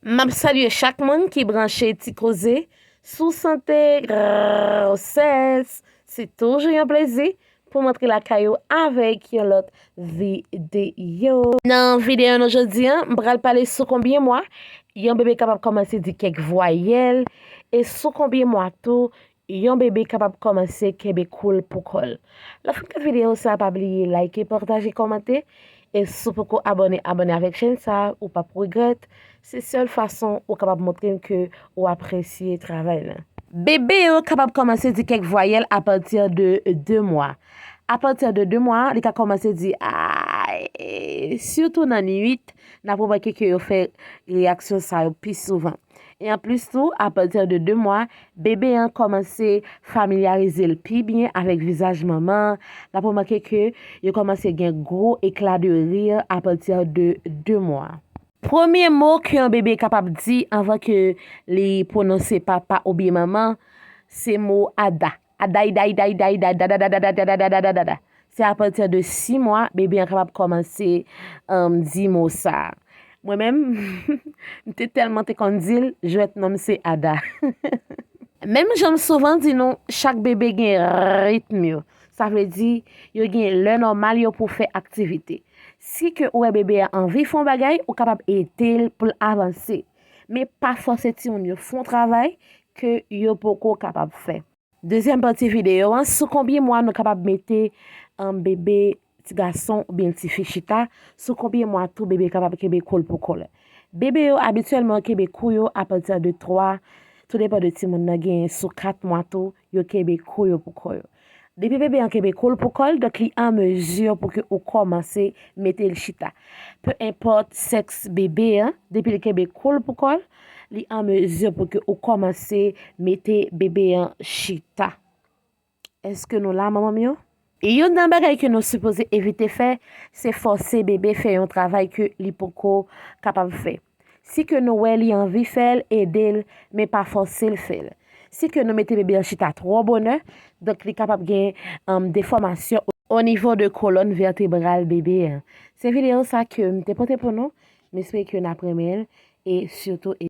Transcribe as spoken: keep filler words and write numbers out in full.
M ap salye chak moun ki branche Ti Koze sou sante, gwosès. Se toujou yon plezi pou m antre lakay ou avèk yon lòt videyo. Nan videyo nou jodi a, m pral pale sou konbyen mwa yon bebe kapab kòmanse di kèk vwayèl e sou konbyen mwa tou yon bebe kapab kòmanse kenbe kou l pou kò l. Lè w fin gade videyo sa, pa bliye like, pataje, kòmante. E si w poko abòne, abòne avèk chèn sa, ou p ap regrèt. Se sèl fason ou kapab montre m ke ou apresye travay la. Bebe yo kapab kòmanse di kèk vwayèl apati de de mwa. Apati de de mwa, li ka kòmanse di a, e sitou nan nwit, n ap remake ke yo fè reyaksyon sa yo pi souvan. E anplis tou, apati de de mwa, bebe an kòmanse familyarize l pi byen avèk vizaj manman an. N ap remake ke yo kòmanse gen gwo ekla de ri apati de de mwa. Premye mo ke yon bebe kapab di anvan ke li pwononse papa oubyen manman, se mo ada. Ada, ida, ida, ida, ida, da, da, da, da, da, da, da, da, da, da, da, da. Se apati de sis mwa, bebe an kapab kòmanse, um, di mo sa a. Mwen menm, m te tèlman te konn di l, jwèt non m se Ada. Menm jan m souvan di nou, chak bebe gen ritm yo. Sa vle di, yo gen lè nòmal yo pou fè aktivite. Si ke ou wè bebe a anvi fè yon bagay, ou kapab ede l pou l avanse. Men pa fòse timoun yo fè yon travay ke yo poko kapab fè. Dezyèm pati videyo an, sou konbyen mwa nou kapab mete, um, bebe ti gason oubyen ti fi chita, sou konbyen mwa tou bebe kapab kenbe kou l pou kò l. Bebe yo abityèlman kenbe kou yo apati de twa, tou depann de timoun nan, gen sou kat mwa tou yo kenbe kou yo pou kò yo. Depi bebe an kenbe kou l pou kò l, donk li an mezi pou ke ou kòmanse mete l chita. Pe enpòt sèks bebe an, depi l kenbe kou l pou kò l, li an mezi pou ke ou kòmanse mete bebe an chita. Èske nou la, manman m yo? E youn nan bagay ke nou sipoze evite fè, se fòse bebe fè yon travay ke li poko kapab fè. Si ke nou wè li anvi fè l, ede l, men pa fòse l fè l. Si ke nou mete bebe an chita twò bonè, donk li kapab gen, um, defòmasyon o nivo de kolòn vètebral bebe an. Se videyo sa ke m te pote pou nou. M espere ke n ap renmen l e sitou